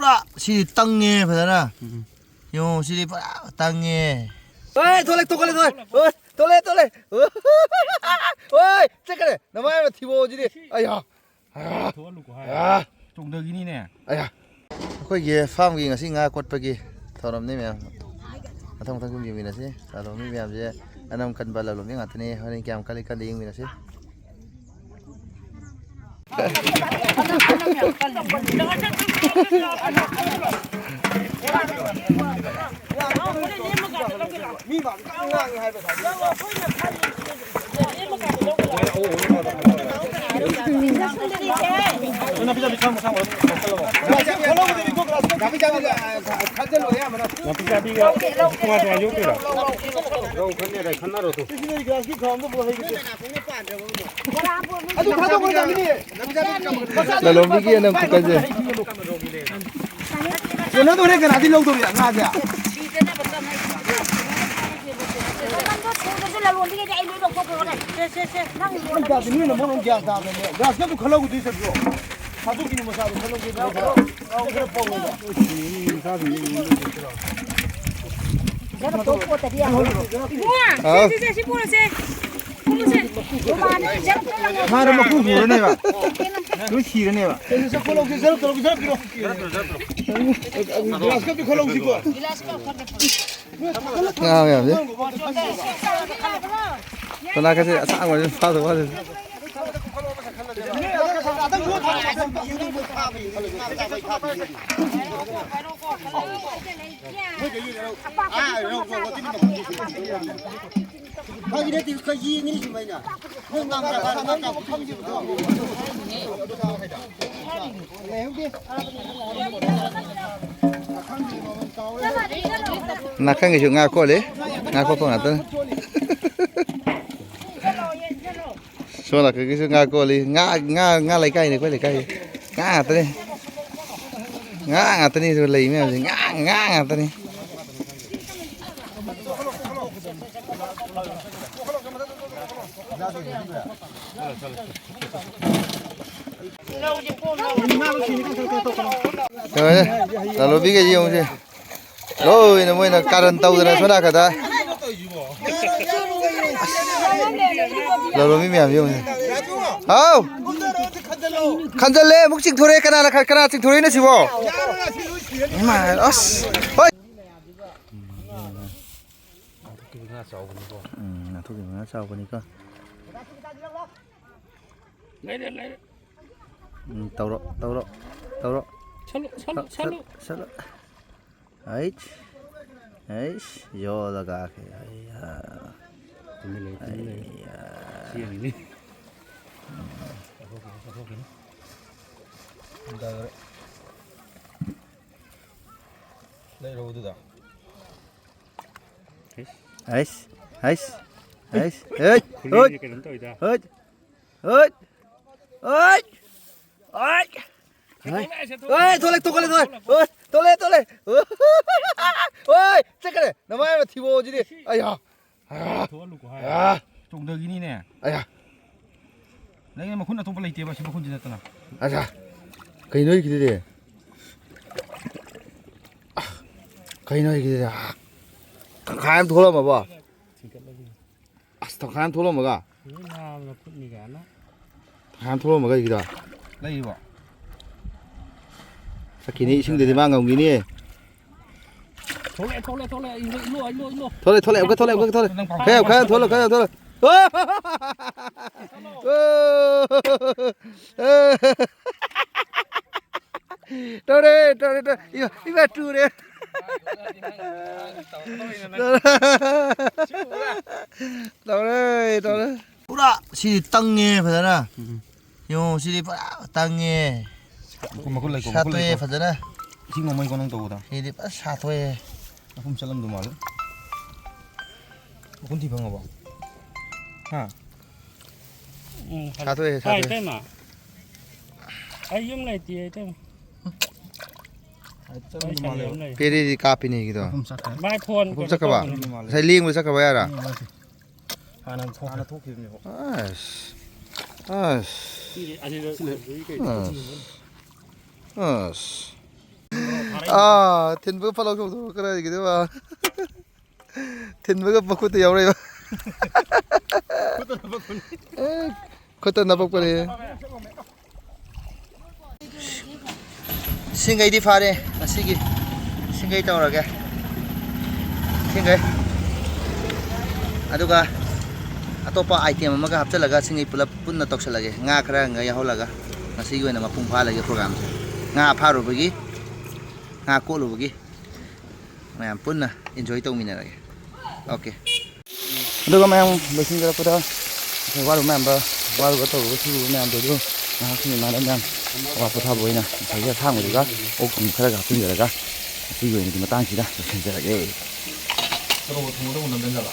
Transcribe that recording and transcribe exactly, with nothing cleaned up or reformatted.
ꯄꯨꯔꯥ ꯁꯤꯗꯤ ꯇꯪꯉꯦ ꯐꯖꯅ꯫ ꯎꯝ꯫ ꯌꯦꯡꯉꯣ, ꯁꯤꯗꯤ ꯄꯨꯔꯥ ꯇꯪꯉꯦ꯫ ꯍꯣꯏ, ꯊꯣꯛꯂꯛ, ꯊꯣꯛꯂꯛ, ꯊꯣꯛꯂꯛ꯫ ꯍꯣꯏ, ꯊꯣꯛꯂꯛ, ꯊꯣꯛꯂꯛ꯫ ꯍꯣꯏ, ꯆꯠꯈ꯭ꯔꯦ꯫ ꯅꯃꯥꯏ ꯑꯃ ꯊꯤꯕꯣꯛꯑꯣ ꯁꯤꯗꯤ꯫ ꯑꯌꯥ꯫ ꯑꯌꯥ꯫ ꯊꯣꯛꯍꯜꯂꯨꯀꯣ ꯍꯥꯏ꯫ ꯑꯌꯥ꯫ ꯆꯣꯡꯊꯈꯤꯅꯤꯅꯦ꯫ ꯑꯌꯥ꯫ ꯑꯩꯈꯣꯏꯒꯤ ꯐꯥꯝꯒꯤ ꯉꯁꯤ ꯉꯥ ꯀꯣꯠꯄꯒꯤ ꯊꯧꯔꯝꯅꯤ ꯃꯌꯥꯝ꯫ ꯃꯊꯪ ꯃꯊꯪ ꯁꯨꯝ ꯌꯦꯡꯃꯤꯟꯅꯁꯤ꯫ ꯂꯂꯣꯟꯕꯤ ꯃꯌꯥꯝꯁꯦ ꯑꯅꯝ ꯀꯟꯕ ꯂꯂꯣꯟꯕꯤ ꯉꯥꯛꯇꯅꯤ꯫ ꯍꯣꯔꯦꯟ ꯀꯌꯥꯝ ꯀꯜꯂꯤ ꯀꯟꯗꯦ ꯌꯦꯡꯃꯤꯟꯅꯁꯤ꯫ ꯅꯥꯄꯤ ꯆꯥꯕꯤꯒ ꯇꯣꯉꯥꯟ ꯇꯣꯉꯥꯟ ꯌꯣꯛꯇꯣꯏꯔꯣ? ꯂꯧ ꯈꯟꯅꯔꯦ, ꯈꯟꯅꯔꯣ ꯇꯨ꯫ ꯑꯗꯨ ꯊꯥꯗꯣꯛꯈ꯭ꯔꯗꯕꯅꯤ꯫ ꯂꯂꯣꯟꯕꯤꯒꯤ ꯑꯅꯝ ꯈꯨꯀꯟꯁꯦ꯫ ꯀꯩꯅꯣꯗꯣ ꯍꯣꯔꯦꯟ ꯀꯅꯥꯗꯤ ꯂꯧꯗꯧꯔꯤ ꯉꯥꯁꯦ? ꯃꯃꯟꯗꯣ ꯁꯨꯗ꯭ꯔꯁꯨ ꯂꯂꯣꯟꯕꯤꯒꯤꯗꯤ ꯑꯩ ꯂꯣꯏ ꯂꯧꯊꯣꯛꯈ꯭ꯔꯣꯅꯦ꯫ ꯁꯦ, ꯁꯦ, ꯁꯦ꯫ ꯅꯪ ꯌꯣꯟꯕꯗꯤ ꯅꯪ ꯀꯌꯥꯗꯤ ꯅꯣꯏꯅ ꯃꯔꯣꯟ ꯒ꯭ꯌꯥꯟ ꯇꯥꯗꯕꯅꯦ꯫ ꯒ꯭ꯔꯥꯁ ꯀꯞꯇꯨ ꯈꯜꯍꯧꯒꯗꯣꯏ ꯆꯠꯄ꯭ꯔꯣ? ꯊꯥꯗꯣꯛꯈꯤꯅꯨ ꯃꯆꯥꯗꯣ ꯈꯜꯍꯧꯒꯦ꯫ ꯈꯔ ꯄꯧꯋꯦꯕ꯫ ꯏꯆꯥꯗꯨ ꯌꯦꯡꯉꯨ꯫ ꯁꯤꯗ ꯅꯠꯇꯧ ꯄꯣꯠꯇꯗꯤ ꯌꯥꯔꯣꯏ꯫ ꯏꯕꯨꯡꯉꯣ, ꯍꯥꯎ꯫ ꯁꯦ, ꯁꯦ, ꯁꯦ, ꯁꯤ ꯄꯨꯔꯁꯦ꯫ ꯄꯨꯔꯁꯦ꯫ ꯃꯥꯅ ꯃꯀꯨ ꯍꯨꯔꯅꯦꯕ꯫ ꯂꯣꯏ ꯁꯤꯔꯅꯦꯕ꯫ ꯆꯠꯂꯣ, ꯆꯠꯂꯣ, ꯆꯠꯂꯣ, ꯆꯠꯂꯣ꯫ ꯒ꯭ꯂꯥꯁ ꯀꯞꯇꯤ ꯈꯜꯍꯧꯁꯤꯀꯣ꯫ ꯉꯥ ꯃꯌꯥꯝꯁꯦ꯫ ꯀꯅꯥ ꯀꯁꯦ ꯑꯁꯥꯡꯕꯁꯦ ꯐꯥꯗꯧ ꯃꯥꯜꯂꯦ꯫ ꯐꯥꯒꯤ ꯅꯠꯇꯦ, ꯈꯔ ꯌꯦꯡꯉꯤꯅꯤ ꯁꯨꯝ ꯑꯩꯅ꯫ ꯅꯪ ꯉꯥꯡꯕ ꯈꯪꯗꯦꯕꯀꯣ꯫ ꯅꯥꯀꯟꯒꯤꯁꯨ ꯉꯥ ꯀꯣꯠꯂꯤ꯫ ꯉꯥ ꯀꯣꯠꯄ ꯉꯥꯛꯇꯅꯤ꯫ ꯁꯣꯝ ꯅꯥꯀꯟꯒꯤꯁꯨ ꯉꯥ ꯀꯣꯠꯂꯤ꯫ ꯉꯥ, ꯉꯥ, ꯉꯥ ꯂꯩꯀꯥꯏꯅꯤ ꯑꯩꯈꯣꯏ ꯂꯩꯀꯥꯏꯒꯤ꯫ ꯉꯥ ꯉꯥꯛꯇꯅꯤ꯫ ꯉꯥ ꯉꯥꯛꯇꯅꯤ ꯁꯤꯗ ꯂꯩ ꯃꯌꯥꯝꯁꯦ꯫ ꯉꯥ, ꯉꯥ ꯉꯥꯛꯇꯅꯤ꯫ ꯌꯦꯡꯉꯨꯅꯦ, ꯂꯥꯂꯣꯟꯕꯤꯈꯩꯁꯦ ꯌꯦꯡꯉꯨꯁꯦ꯫ ꯂꯣꯏꯅ ꯃꯣꯏꯅ ꯀꯥꯔꯟ ꯇꯧꯗꯅ ꯁꯣꯝ ꯅꯥꯀꯟꯗ꯫ ꯂꯥꯂꯣꯟꯕꯤ ꯃꯌꯥꯝ ꯌꯦꯡꯉꯨꯁꯦ꯫ ꯍꯥꯎ! ꯈꯟꯖꯜꯂꯦ, ꯑꯃꯨꯛ ꯆꯤꯡꯊꯣꯔꯛꯑꯦ꯫ ꯀꯅꯥꯅ ꯈ-, ꯀꯅꯥ ꯆꯤꯡꯊꯣꯔꯛꯏꯅꯣ ꯁꯤꯕꯣ? ꯏꯃꯥꯏ, ꯑꯁ! ꯍꯣꯏ! ꯎꯝ, ꯉꯥꯊꯣꯛꯈꯤꯕ ꯉꯥ ꯆꯥꯎꯕꯅꯤꯀꯣ꯫ ꯂꯩꯔꯦ, ꯂꯩꯔꯦ꯫ ꯎꯝ, ꯇꯧꯔꯣ, ꯇꯧꯔꯣ, ꯇꯧꯔꯣ꯫ ꯁꯠꯂꯨ, ꯁꯠꯂꯨ, ꯁꯠꯂꯨ, ꯁꯠꯂꯨ꯫ ꯁꯠꯂꯨ꯫ ꯑꯩꯁ, ꯑꯩꯁ, ꯌꯣꯜꯂꯒ ꯀꯩ, ꯑꯩꯌꯥ꯫ ꯇꯨꯃꯤꯟ ꯂꯩꯌꯨ, ꯇꯨꯃꯤꯟ ꯂꯩꯌꯨ꯫ ꯑꯩꯌꯥ꯫ ꯆꯦꯡꯅꯤꯅꯦ꯫ ꯆꯠꯊꯣꯛꯈꯤꯅꯨ, ꯆꯠꯊꯣꯛꯈꯤꯅꯨ꯫ ꯂꯩꯔꯧ ꯑꯗꯨꯗ꯫ ꯏꯁ꯫ ꯑꯩꯁ, ꯑꯩꯁ, ꯑꯩꯁ, ꯍꯩꯠ, ꯈꯨꯂꯦꯟꯁꯦ ꯍꯩꯠ, ꯀꯩꯅꯣꯝ ꯇꯧꯋꯤꯗ꯫ ꯍꯩꯠ꯫ ꯍꯣꯏ! ꯍꯣꯏ! ꯍꯣꯏ! ꯍꯣꯏ! ꯍꯣꯏ! ꯊꯣꯛꯂꯛ, ꯊꯣꯛꯂꯛ, ꯊꯣꯛꯂꯛ! ꯍꯣꯏ! ꯊꯣꯛꯂꯛꯑꯦ, ꯊꯣꯛꯂꯛꯑꯦ! ꯍꯣꯏ! ꯍꯣꯏ! ꯆꯠꯈ꯭ꯔꯦ! ꯅꯃꯥꯏ ꯑꯃ ꯊꯤꯕꯣꯛꯑꯣ ꯑꯁꯤꯗꯤ! ꯑꯌꯥ! ꯑꯌꯥ! ꯊꯣꯛꯍꯜꯂꯨꯀꯣ ꯍꯥꯏ꯫ ꯑꯌꯥ! ꯆꯣꯡꯊꯈꯤꯅꯤꯅꯦ꯫ ꯑꯌꯥ! ꯅꯪꯒꯤ ꯃꯈꯨꯟ ꯑꯇꯣꯞꯄ ꯂꯩꯇꯦꯕ, ꯁꯤ ꯃꯈꯨꯟꯁꯤ ꯅꯠꯇꯅ꯫ ꯑꯌꯥ! ꯀꯩꯅꯣ ꯑꯩꯒꯤꯗꯨꯗꯤ? ꯑ! ꯀꯩꯅꯣ ꯑꯩꯒꯤꯗꯨꯗꯤ? ꯑ! ꯇꯪꯈꯥꯏ ꯑꯃ ꯊꯣꯛꯂꯝꯃꯕꯣ? ꯊꯤꯡꯀꯠꯂꯒꯦ꯫ ꯑꯁ, ꯇꯪꯈꯥꯏ ꯑꯃ ꯊꯣꯛꯂꯝꯃꯒ? ꯂꯣꯏ ꯅꯥꯕꯅ ꯈꯨꯠꯅꯤ ꯀꯥꯏꯅ꯫ ꯇꯪꯈꯥꯏ ꯑꯃ ꯊꯣꯛꯂꯝꯃꯒ ꯑꯩꯒꯤꯗ? ꯂꯩꯔꯤꯕꯣ? ꯆꯠꯈꯤꯅꯤ, ꯏꯁꯤꯡꯗꯗꯤ ꯃꯥ ꯉꯝꯈꯤꯅꯤ꯫ ꯊꯣꯛꯂꯛꯑꯦ, ꯊꯣꯛꯂꯛꯑꯦ, ꯊꯣꯛꯂꯛꯑꯦ꯫ ꯏꯜꯂꯣ, ꯏꯜꯂꯣ, ꯏꯜꯂꯣ, ꯏꯜꯂꯣ꯫ ꯊꯣꯛꯂꯛꯑꯦ, ꯊꯣꯛꯂꯛꯑꯦ, ꯑꯃꯨꯛꯀ ꯊꯣꯛꯂꯛꯑꯦ, ꯑꯃꯨꯛꯀ ꯊꯣꯛꯂꯛꯑꯦ꯫ ꯅꯪ ꯈꯔ ꯌꯥꯝ ꯈꯔ ꯌꯥꯝ ꯊꯣꯛꯂꯛꯑꯣ, ꯈꯔ ꯌꯥꯝ ꯊꯣꯛꯂꯛꯑꯣ꯫ ꯇꯧꯔꯦ, ꯇꯧꯔꯦ, ꯇꯧꯔꯦ꯫ ꯏꯃꯥ, ꯏꯃꯥ, ꯇꯨꯔꯦ꯫ ꯇꯧꯔꯦ, ꯇꯧꯔꯦ꯫ ꯄꯨꯔꯥ ꯁꯤꯗꯤ ꯇꯪꯉꯦ ꯐꯖꯅ꯫ ꯎꯝ꯫ ꯌꯦꯡꯉꯣ, ꯁꯤꯗꯤ ꯄꯨꯔꯥ ꯇꯪꯉꯦ꯫ ꯃꯈꯨꯟ, ꯃꯈꯨꯟ ꯂꯩꯀꯣ, ꯃꯈꯨꯟ ꯁꯥꯠꯇꯣꯛꯑꯦ ꯂꯩꯀꯣ꯫ ꯐꯖꯅ꯫ ꯏꯁꯤꯡ ꯃꯃꯩꯀꯣ ꯅꯪ ꯇꯧꯕꯗ꯫ ꯁꯤꯗꯤ ꯐꯖꯅ ꯁꯥꯠꯇꯣꯛꯑꯦ꯫ ꯃꯈꯨꯟ ꯆꯠꯂꯝꯗꯧ ꯃꯥꯜꯂꯦ꯫ ꯃꯈꯨꯟ ꯊꯤ ꯐꯪꯉꯕꯣ? ꯍꯥ? ꯎꯝ, ꯁꯥꯠꯇꯣꯛꯑꯦ, ꯇꯥꯏ, ꯁꯥꯠꯇꯣꯛꯑꯦ꯫ ꯏꯇꯩꯃ꯫ ꯑꯩ ꯌꯨꯝ ꯂꯩꯇꯦ, ꯏꯇꯩꯃ꯫ ꯑꯩ ꯆꯠꯂꯝꯗꯧ ꯑꯩ ꯁꯥꯏ ꯃꯥꯜꯂꯦꯕ꯫ ꯌꯨꯝ ꯂꯩ꯫ ꯄꯦꯔꯦꯗꯤ ꯀꯥꯞꯄꯤꯅꯦ ꯑꯩꯒꯤꯗꯣ꯫ ꯃꯈꯨꯟ ꯆꯠꯈ꯭ꯔꯦ꯫ ꯃꯥꯏ ꯐꯣꯟ ꯃꯈꯨꯟ ꯀꯩꯅꯣ ꯆꯠꯈ꯭ꯔꯕ? ꯇꯧꯕꯅꯦ꯫ ꯉꯁꯥꯏ ꯂꯦꯡꯕ ꯆꯠꯈ꯭ꯔꯕ ꯌꯥꯔ? ꯎꯝ, ꯃꯥꯁꯦ꯫ ꯍꯥꯟꯅ ꯊꯣꯛ-, ꯍꯥꯟꯅ ꯊꯣꯛꯈꯤꯕꯅꯦꯕꯣ꯫ ꯑꯁ꯫ ꯑꯁ꯫ ꯁꯤꯗꯤ ꯑꯅꯤꯔꯛ ꯑꯁ꯫ ꯁꯨꯗ꯭ꯔꯤ ꯀꯩꯅꯣ꯫ ꯑꯁ꯫ ꯑꯁ꯫ ꯑꯥ, ꯊꯤꯟꯕꯒ ꯐꯠ ꯂꯥꯎ ꯆꯣꯡꯊꯣꯛꯈ꯭ꯔꯦ ꯀꯔꯥꯏꯗꯒꯤꯅꯣ? ꯊꯤꯟꯕꯒ ꯃꯈꯨꯠꯇ ꯌꯥꯎꯔꯛꯏꯕ꯫ ꯑꯦ, ꯈꯨꯠꯇ ꯅꯞꯄꯛꯄꯅꯦ꯫ ꯁꯤꯡꯈꯩꯗꯤ ꯐꯥꯔꯦ ꯉꯁꯤꯒꯤ꯫ ꯁꯤꯡꯈꯩ ꯇꯧꯔꯒꯦ꯫ ꯁꯤꯡꯈꯩ꯫ ꯑꯗꯨꯒ ꯑꯇꯣꯞꯄ item ꯑꯃꯒ ꯍꯥꯞꯆꯤꯜꯂꯒ ꯁꯤꯡꯈꯩ ꯄꯨꯂꯞ ꯄꯨꯟꯅ ꯇꯧꯁꯜꯂꯒꯦ꯫ ꯉꯥ ꯈꯔ ꯉ ꯌꯥꯎꯍꯜꯂꯒ ꯉꯁꯤꯒꯤ ꯑꯣꯏꯅ ꯃꯄꯨꯡ ꯐꯥꯍꯜꯂꯒꯦ programꯁꯦ꯫ ꯉꯥ ꯐꯥꯔꯨꯕꯒꯤ, ꯉꯥ ꯀꯣꯠꯂꯨꯕꯒꯤ ꯃꯌꯥꯝ ꯄꯨꯟꯅ enjoy ꯇꯧꯃꯤꯟꯅꯔꯒꯦ꯫ Okay꯫ ꯑꯗꯨꯒ ꯃꯌꯥꯝ ꯂꯣꯏꯁꯤꯟꯖꯔꯛꯄꯗ ꯉꯁꯥꯏ ꯋꯥꯔꯨꯕ ꯃꯌꯥꯝꯗꯣ, ꯋꯥꯔꯨꯕ ꯇꯧꯔꯨꯕ ꯁꯨꯔꯨꯕ ꯃꯌꯥꯝꯗꯣ ꯑꯗꯨ ꯉꯥꯏꯍꯥꯛ ꯁꯨꯝ ꯏꯃꯥꯟꯅꯕ ꯃꯌꯥꯝ ꯑꯋꯥ ꯄꯣꯊꯥꯕ ꯑꯣꯏꯅ ꯉꯁꯥꯏꯒꯤ ꯑꯁꯥꯡꯕꯗꯨꯒ ꯑꯣꯛ ꯊꯣꯡꯕ ꯈꯔꯒ ꯍꯥꯞꯆꯤꯟꯖꯔꯒ ꯉꯁꯤꯒꯤ ꯑꯣꯏꯅꯗꯤ ꯃꯇꯥꯡꯁꯤꯗ ꯂꯣꯏꯁꯤꯟꯖꯔꯒꯦ꯫ ꯆꯠꯂꯣ, ꯊꯣꯡꯕꯗ ꯑꯃꯨꯛ ꯅꯝꯖꯟꯖꯕ꯫